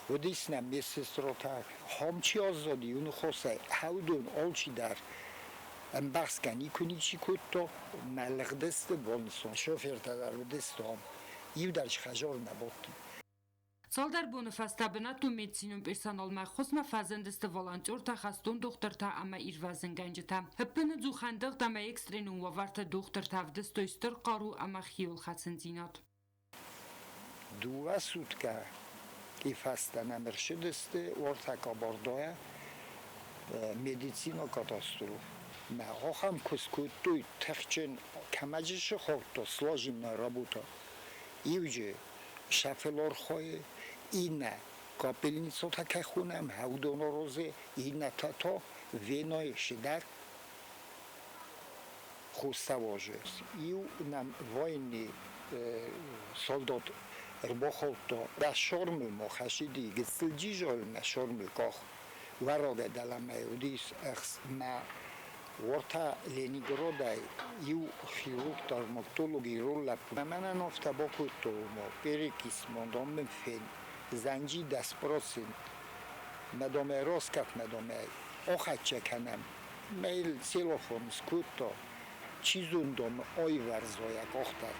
Speaker 15: Уыдис нӕм медсестротӕ. Хом чи аззади, уыны хосӕй хӕудон алчидӕр ӕмбӕхсгӕ никуы ничи кодта. Мӕ лыгъдысты больницон шофертӕ дӕр уыдысты ам. Иу дӕр хӕдзар нӕ бадти.
Speaker 14: Цалдӕр боны фӕстӕ бынӕттон медицинон персоналмӕ ӕххуысмӕ фӕзындысты волонтертӕ, хӕстон дохтыртӕ ӕмӕ ирвӕзынгӕнджытӕ. Ӕппынӕдзух ӕндыгъд ӕмӕ экстренон уавӕрты дохтыртӕ ӕвдыстой стыр хъару ӕмӕ хиуылхӕцындзинад.
Speaker 15: Дыууӕ суткӕ фӕстӕ нӕм ӕрцыдысты уӕртӕ Кабардойӕ медицинон катастроф. Мӕ ахӕм куыст кодтой тыхджын, кӕмӕджы сыхордта слаженная работа. Иуджы шофер иннӕ капельницӕтӕ кӕй хонӕм, уыдоны розе, иннӕтӕ та венойы сидӕр хостӕвазы. Иу нӕм военный солдат ӕрбахаудта дӕ сормыл ма хӕсиди, гыццыл джизойыл мӕ сормыл къах уӕрагӕй дӕлӕмӕ уыдис ӕхст мӕ уӕртӕ Ленинградӕй иу хирург травматолог ирон лӕппу. Мӕнӕн афтӕ бакодта, ома перекись ма дам мын фен, зӕнджи 10%, мӕ дам ӕй раскъӕф, мӕ дам ӕй ахӕццӕ кӕнӕм. Мӕ йыл целлофан скодта, чи зоны, дам, аивӕрза йӕ къах дӕр.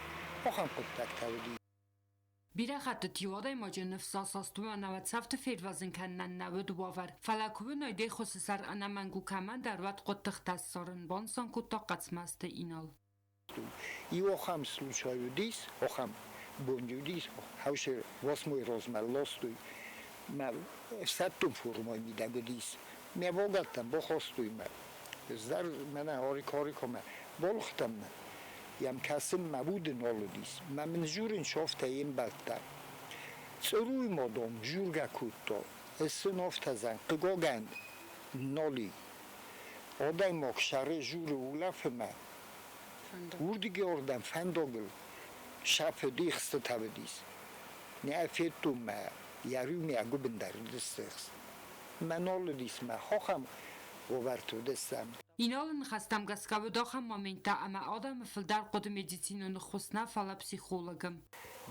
Speaker 15: Ахӕм хъуыддӕгтӕ уыди.
Speaker 14: Бирӕ хӕттыты-иу адӕймаджы ныфс асаст, уымӕн ӕмӕ цӕфты фервӕзын кӕнынӕн нӕ уыд уавӕр. Фӕлӕ куы уынай де ххуысы сӕр ӕнӕмӕнг у кӕмӕндӕр, уӕд хъуыддӕгтӕ ссарын, банысан кодта Хъӕцмӕзты Инал.
Speaker 15: Иу ахӕм случай уыдис, ахӕм бон уыдис, хӕусы восьмой размӕ ластой. Мӕ ӕфсӕддон формӕйы мидӕг уыдис. Мӕ вагӕттӕм бахастой мӕ. Ӕз дӕр мӕнӕ арик-арикомӕ балыгътӕн мӕ. Йӕм кӕсын мӕ уды нал уыдис. Мӕ мын журын сафтӕ йе мбӕлттӕ. Цъыруй ма, дам, жургӕ кодта. Ӕз сын афтӕ зӕгъын, хъыгагӕн, нал и. Адӕймаг сӕры журы улӕфынмӕ, уырдыгӕй ардӕм фӕндагыл сӕфы дихстытӕ уыдис. Нӕ федтон мӕ йӕ риумӕ гуыбын дӕр уыдис. Мӕ нал уыдис мӕ ахӕм уавӕрты уыдыстӕм.
Speaker 14: Иналы ныхӕстӕм гӕсгӕ уыд ахӕм моменттӕ, ӕмӕ адӕмы фылдӕр хъуыд медицинон ӕххуыс нӕ, фӕлӕ психологы.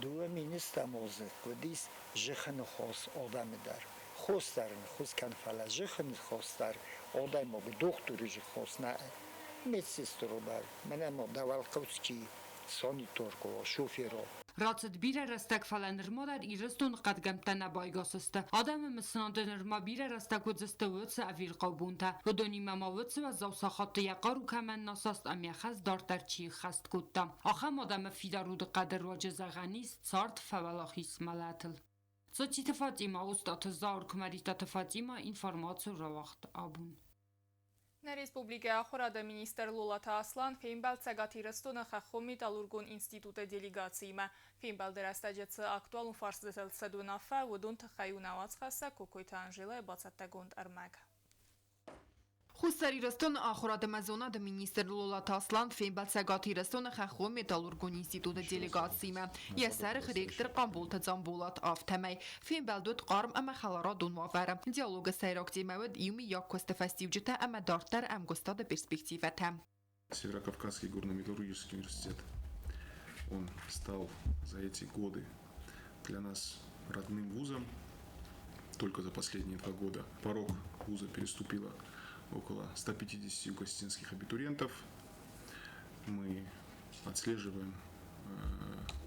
Speaker 15: 2 мин ӕстӕм азы уыдис зыхы ныхас адӕмы дӕр. Хос дӕр ныхос кӕн, фӕлӕ зыхы ныхас дӕр адӕймаг дохтыры хос нӕ медсестру дӕр. Мӕнӕ ма дӕуӕлхъус санитарка, шофера.
Speaker 14: Рацыд бирӕ рӕстӕг, фӕлӕ нырма дӕр Ирыстоны хъӕдгӕмттӕ нӕ байгас сты. Адӕмы мысынады нырма бирӕ рӕстӕг уыдзысты уыцы ӕвирхъау бонтӕ. Уыдонимӕ ма уыцы уӕззау сахатты йӕ хъару кӕмӕн нӕ саст ӕмӕ йӕ хӕс дарддӕр чи ӕххӕст кодта, ахӕм адӕмы фидар удыхъӕды руаджы зӕгъӕн ис, цард фӕуӕлахиз мӕлӕтыл. Цоциты Фатима, Остъаты Зауыр, Куымӕридтаты Фатима, информацион рауагъд абон.
Speaker 1: Нӕ республикӕйы ахуырады министр Лолаты Аслан фембӕлд Цӕгат Ирыстоны хӕххон металлургон институты делегациимӕ. Фембӕлды рӕстӕджы цы актуалон фарстытыл цыд уынаффӕ, уыдон тыххӕй у нӕ уацхӕссӕг Кокойты Анжелӕйы бацӕттӕгонд ӕрмӕг.
Speaker 11: Хуссар Ирыстоны ахуырад ӕмӕ зонады министр Лолаты Аслан фембӕлд Цӕгат Ирыстоны хӕххон металлургон институты делегациимӕ. Йӕ сӕргъ ректор Хъамболты Дзамболат, афтӕмӕй. Фембӕлд уыд хъарм ӕмӕ хӕларадон уавӕры. Диалогы сӕйраг темӕ уыд иумиаг куысты фӕстиуджытӕ ӕмӕ дарддӕр ӕмгуыстады перспективӕтӕ.
Speaker 16: Северокавказский горно-металлургический университет, он стал за эти годы для нас родным вузом. Только за последние 2 года порог вуза переступило около 150 юго-осетинских абитуриентов. Мы отслеживаем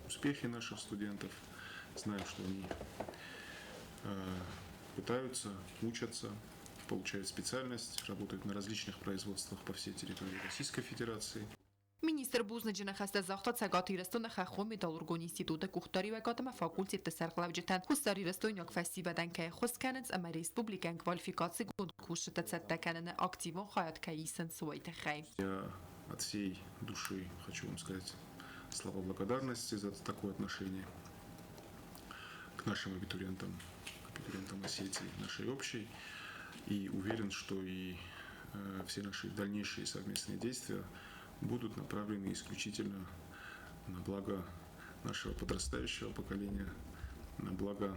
Speaker 16: успехи наших студентов, знаем, что они пытаются, учатся, получают специальность, работают на различных производствах по всей территории Российской Федерации.
Speaker 11: Министр бузныджы ныхӕстӕ загъта Цӕгат Ирыстоны хӕххон металлургон институты къухдариуӕгад ӕмӕ факультетты сӕргълӕуджытӕн, хуссарирыстойнаг фӕсивӕдӕн кӕй ӕххуыс кӕнынц ӕмӕ республикӕйӕн квалификацигонд кусджытӕ цӕттӕ кӕныны активон хайад кӕй исынц, уый тыххӕй.
Speaker 16: Я от всей души хочу вам сказать слова благодарности за такое отношение к нашим абитуриентам, к абитуриентам Осетии, нашей общей. И уверен, что и все наши дальнейшие совместные действия будут направлены исключительно на благо нашего подрастающего поколения, на благо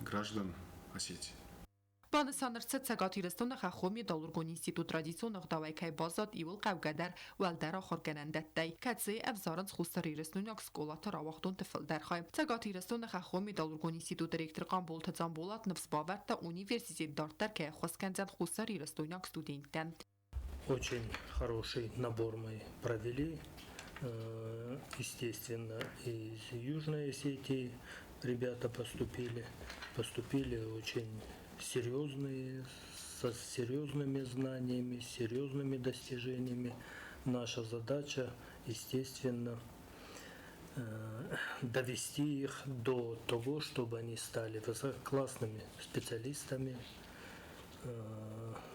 Speaker 16: граждан Осетии.
Speaker 11: Банысан ӕрцыд, Цӕгат Ирыстоны хӕххон металлургон институт традицион ӕгъдауӕй кӕй баззад иууыл хъӕугӕдӕр уӕлдӕр ахуыргӕнӕндӕттӕй, кӕцыйы ӕвзарынц хуссарирыстойнаг скъолаты рауагъдонты фылдӕр хай. Цӕгат Ирыстоны хӕххон металлургон институты ректор Хъамболты Дзамболат ныфс бавӕрдта, университет дарддӕр кӕй ӕххуыс кӕндзӕн хуссарирыстойнаг студенттӕн.
Speaker 17: Очень хороший набор мы провели. Естественно, из Южной Осетии ребята поступили. Поступили очень серьезные, со серьезными знаниями, с серьезными достижениями. Наша задача, естественно, довести их до того, чтобы они стали высококлассными специалистами,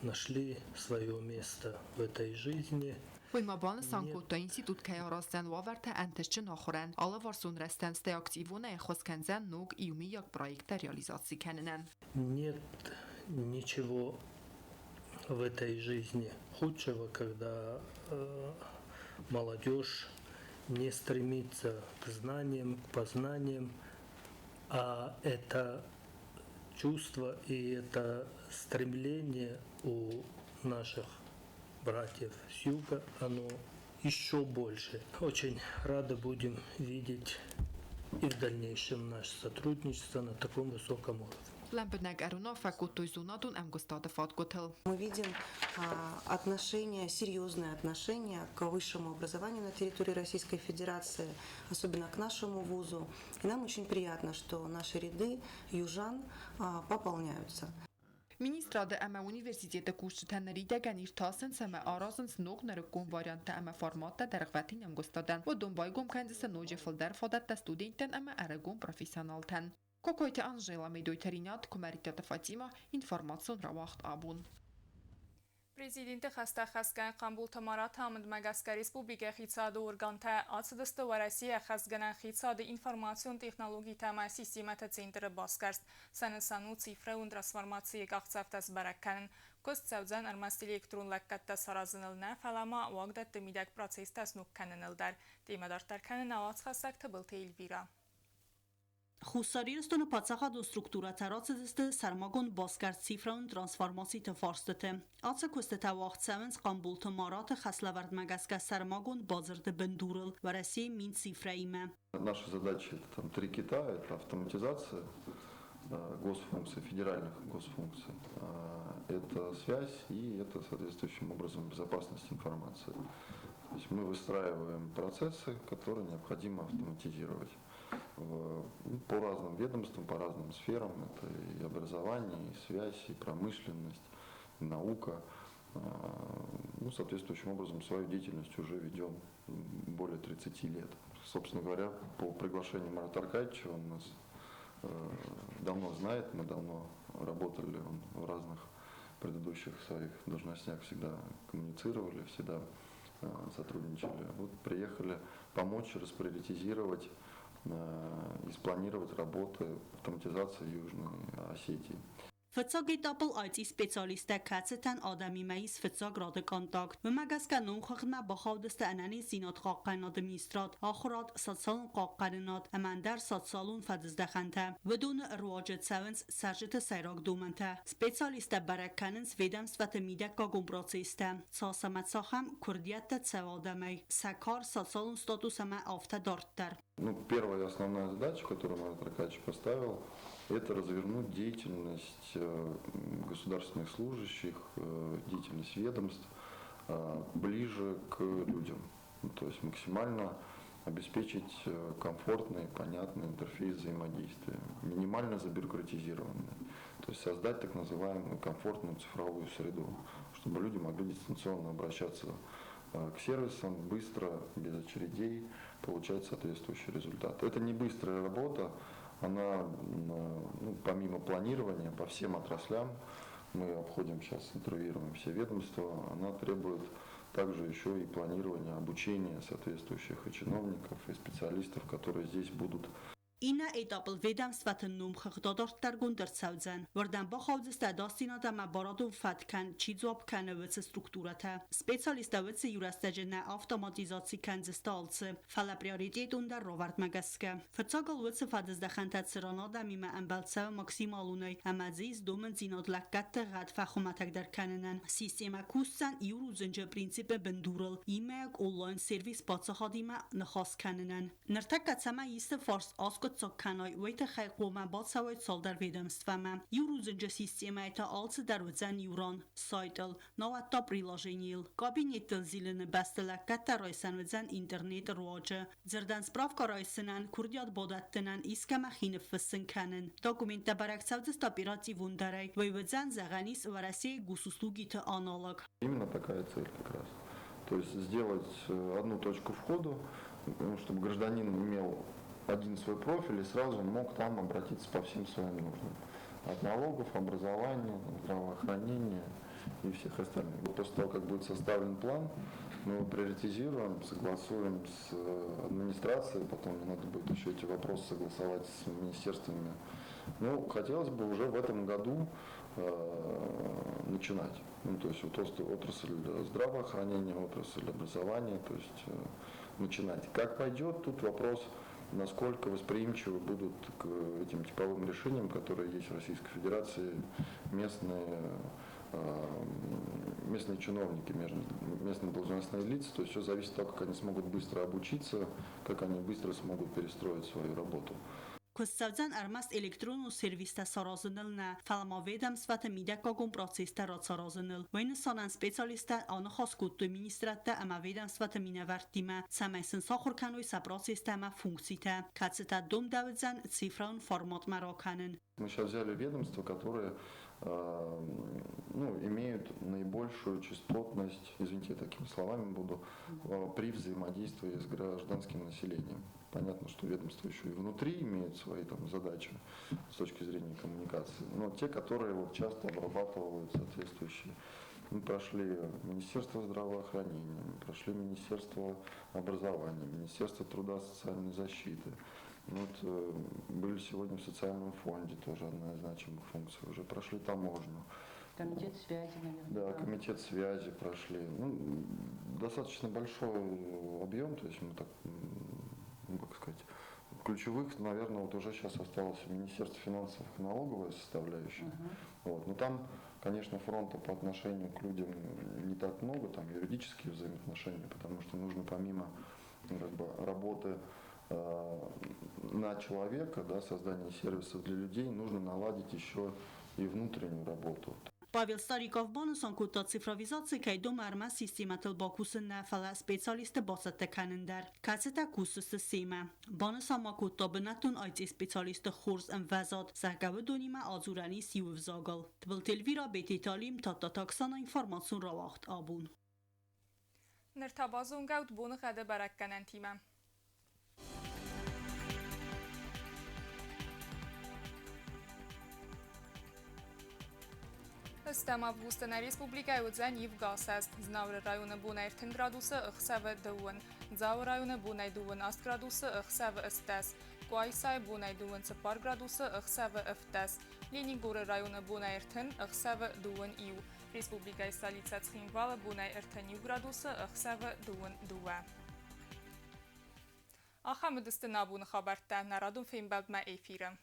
Speaker 17: нашли свое место в этой жизни.
Speaker 11: Уый ма банысан кодта, институт кӕй араздзӕн уавӕртӕ ӕнтыстджын ахуырӕн, алыварсон рӕзтӕн, стӕй активонӕй ӕххуыс кӕндзӕн ног иумиаг проекттӕ реализаци кӕнынӕн.
Speaker 17: Нет ничего в этой жизни худшего, когда молодежь не стремится к знаниям, к познаниям, а это чувство и это стремление у наших братьев с юга, оно еще больше. Очень рады будем видеть и в дальнейшем наше сотрудничество на таком высоком уровне.
Speaker 11: Лӕмбынӕг ӕруынаффӕ кодтой зонадон ӕмгуыстады фадгуытыл.
Speaker 18: Мы видим отношение, серьезное отношение к высшему образованию на территории Российской Федерации, особенно к нашему вузу. И нам очень приятно, что наши ряды южан пополняются.
Speaker 11: Министрады ӕмӕ университеты кусджытӕ ныридӕгӕн иртасынц ӕмӕ аразынц ног нырыккон варианттӕ ӕмӕ форматтӕ дӕргъвӕтин ӕмгуыстадӕн. Уыдон байгом кӕндзысты ноджы фылдӕр фадӕттӕ студенттӕн ӕмӕ ӕрыгон профессионалтӕн. Кокойты Анжела, Медойты Ринат, Куымӕридтаты Фатима, информацион рауагъд абон.
Speaker 1: Президенты хӕстӕ хӕсгӕнӕг Хъамболты Мараты амындмӕ гӕсгӕ республикӕйы хицауады органтӕ ацыдысты Уӕрӕсейы ӕххӕстгӕнӕн хицауады информацион технологитӕ ӕмӕ системӕты центры басгӕрст. Сӕ нысан у цифрӕйон трансформацийы къахдзӕфтӕ сбӕрӕг кӕнын. Куыст цӕудзӕн ӕрмӕст электрон лӕггӕдтӕ саразыныл нӕ, фӕлӕ ма уагдӕтты мидӕг процесстӕ сног кӕныныл дӕр. Темӕ дарддӕр кӕны нӕ уацхӕссӕг Тыбылты Эльвира.
Speaker 19: Хуссар Ирыстоны паддзахадон структурӕтӕ рацыдысты сӕрмагонд басгӕрст цифрон трансформациты фарстыты. Ацы куыстытӕ уагъд цӕуынц Хъамболты Мараты хӕслӕвӕрдмӕ гӕсгӕ сӕрмагонд бадзырды бындурыл Уӕрӕсейы Минцифрӕимӕ.
Speaker 20: Наша задача это там три кита, это автоматизация госфункций, федеральных госфункций, это связь и это соответствующим образом безопасность информации. То есть мы выстраиваем процессы, которые необходимо автоматизировать ну, по разным ведомствам, по разным сферам. Это и образование, и связь, и промышленность, и наука. Ну, соответствующим образом свою деятельность уже ведем более 30 лет. Собственно говоря, по приглашению Марата Аркадьевича, он нас давно знает, мы давно работали, он в разных предыдущих своих должностях всегда коммуницировали, всегда сотрудничали. Вот приехали помочь расприоритизировать и спланировать работы автоматизации Южной Осетии.
Speaker 19: Фыццаг этапыл IT специалисттӕ, кӕцытӕн адӕмимӕ ис фыццаг рады контакт. Уымӕ гӕсгӕ номхыгъдмӕ бахаудысты ӕнӕниздзинад хъахъхъӕнынады министрад, ахуырад, социалон хъахъхъӕнынад ӕмӕ ӕндӕр социалон фӕдыздӕхӕнтӕ. Уыдоны руаджы цӕуынц цӕрджыты сӕйраг домӕнтӕ. Специалисттӕ бӕрӕг кӕнынц ведомствӕты мидӕггагон процесстӕ, цас ӕмӕ цахӕм куырдиӕттӕ цӕуы адӕмӕй, сӕ кар, социалон статус ӕмӕ афтӕ дарддӕр.
Speaker 20: Ну, первая основная задача, которую Марат Аркадьевич поставил, это развернуть деятельность государственных служащих, деятельность ведомств ближе к людям. Ну, то есть максимально обеспечить комфортный, понятный интерфейс взаимодействия, минимально забюрократизированный. То есть создать так называемую комфортную цифровую среду, чтобы люди могли дистанционно обращаться к сервисам быстро, без очередей, получать соответствующий результат. Это не быстрая работа, она, ну, помимо планирования по всем отраслям, мы обходим сейчас, интервьюируем все ведомства, она требует также еще и планирования, обучения соответствующих и чиновников, и специалистов, которые здесь будут.
Speaker 19: Иннӕ этапыл ведомствӕты номхыгъд адарддӕргонд ӕрцӕудзӕн. Уырдӕм бахаудзысты ӕдасдзинад ӕмӕ барадон фӕткӕн чи дзуапп кӕны, уыцы структурӕтӕ. Специалисттӕ уыцы иурӕстӕджы нӕ автоматизаци кӕндзысты алцы, фӕлӕ приоритетондӕр равӕрдмӕ гӕсгӕ. Фыццагыл уыцы фӕдыздӕхӕнтӕ цыран адӕмимӕ ӕмбӕлд цӕуы максималонӕй ӕмӕ дзы ис домындзинад лӕггӕдты гъӕд фӕхуымӕтӕгдӕр кӕнынӕн. Системӕ кусдзӕн иу рудзынджы принципы бындурыл, иумӕйаг онлайн-сервис паддзахадимӕ ныхас кӕнынӕн. Ныртӕккӕ цӕмӕй исты фарст аскъуыддзаг кӕной, уый тыххӕй хъуамӕ бацӕуой цалдӕр ведомствӕмӕ. Иу рудзынджы системӕйы та алцыдӕр уыдзӕн иу ран, сайтыл, науӕд та приложенийыл. Кабинеттыл зилыны бӕсты лӕггӕдтӕ райсӕн уыдзӕн интернеты руаджы. Дзырдӕн справкӕ райсынӕн, курдиат бадӕттынӕн, искӕмӕ хи ныффыссын кӕнын. Документтӕ бӕрӕг цӕудзысты оперативондӕрӕй. Уый уыдзӕн, зӕгъӕн ис, Уӕрӕсейы госуслугиты аналог.
Speaker 20: Именно такая цель как раз. То есть сделать одну точку входа, ну, чтобы гражданин имел один свой профиль и сразу мог там обратиться по всем своим нуждам. От налогов, образования, здравоохранения и всех остальных. Вот после того, как будет составлен план, мы его приоритизируем, согласуем с администрацией, потом мне надо будет еще эти вопросы согласовать с министерствами. Ну, хотелось бы уже в этом году начинать. Ну, то есть вот отрасль здравоохранения, отрасль образования, то есть начинать. Как пойдет, тут вопрос, насколько восприимчивы будут к этим типовым решениям, которые есть в Российской Федерации, местные чиновники, местные должностные лица. То есть все зависит от того, как они смогут быстро обучиться, как они быстро смогут перестроить свою работу.
Speaker 19: Куыст цӕудзӕн ӕрмӕст электронон сервистӕ саразыныл нӕ, фӕлӕ ма ведомствӕты мидӕггагон процесстӕ рацаразыныл. Уый нысанӕн специалисттӕ аныхас кодтой министрадтӕ ӕмӕ ведомствӕты минӕвӕрттимӕ, цӕмӕй сын сахуыр кӕной сӕ процесстӕ ӕмӕ функцитӕ, кӕцытӕ домдӕуыдзӕн цифрон форматмӕ ракӕнын.
Speaker 20: Мы сейчас взяли ведомства, которые ну, имеют наибольшую частотность, извините, я такими словами буду, при взаимодействии с гражданским населением. Понятно, что ведомства еще и внутри имеют свои там задачи с точки зрения коммуникации, но те, которые вот часто обрабатывают соответствующие Мы прошли Министерство здравоохранения, мы прошли Министерство образования, Министерство труда и социальной защиты. Вот были сегодня в социальном фонде, тоже одна из значимых функций. Уже прошли таможню.
Speaker 21: Комитет связи, наверное.
Speaker 20: Да, комитет связи прошли. Ну, достаточно большой объем, то есть мы так, ну, как сказать, ключевых, наверное, вот уже сейчас осталось Министерство финансов и налоговая составляющая. Вот. Но там, конечно, фронта по отношению к людям не так много, там юридические взаимоотношения, потому что нужно помимо, ну, как бы, работы на человека, да, создание сервисов для людей, нужно наладить еще и внутреннюю работу.
Speaker 19: Павел Стариков банысан кодта цифровизаци кӕй домы ӕрмӕст системӕтыл бакусын нӕ, фӕлӕ специалистты бацӕттӕ кӕнын дӕр, кӕцытӕ кусдзысты семӕ. Банысан ма кодта бынӕттон IT-специалистты хорз ӕмвӕзад, зӕгъгӕ уыдонимӕ адзурӕн ис иу ӕвзагыл. Тыбылты Эльвира, Бететы Алим, Тадтаты Оксана, информацион рауагъд Абон.
Speaker 1: Ныр та базонгӕ ут боныгъӕды бӕрӕггӕнӕнтимӕ. Ӕстӕм августы нӕ республикӕйы уыдзӕн ивгӕ асӕст. Знауыры районы бонӕй 30 градусы, ӕхсӕвы 20. Дзауы районы бонӕй 28 градусы, ӕхсӕвы 18. Къуайсайы бонӕй 24 градусы, ӕхсӕвы 17. Ленингоры районы бонӕй 30, ӕхсӕвы 21. Республикӕйы столицӕ Цхинвалы бонӕй 31 градусы, ӕхсӕвы 22. Ахӕм уыдысты нӕ абоны хабӕрттӕ. Нӕ радон фембӕлдмӕ эфиры.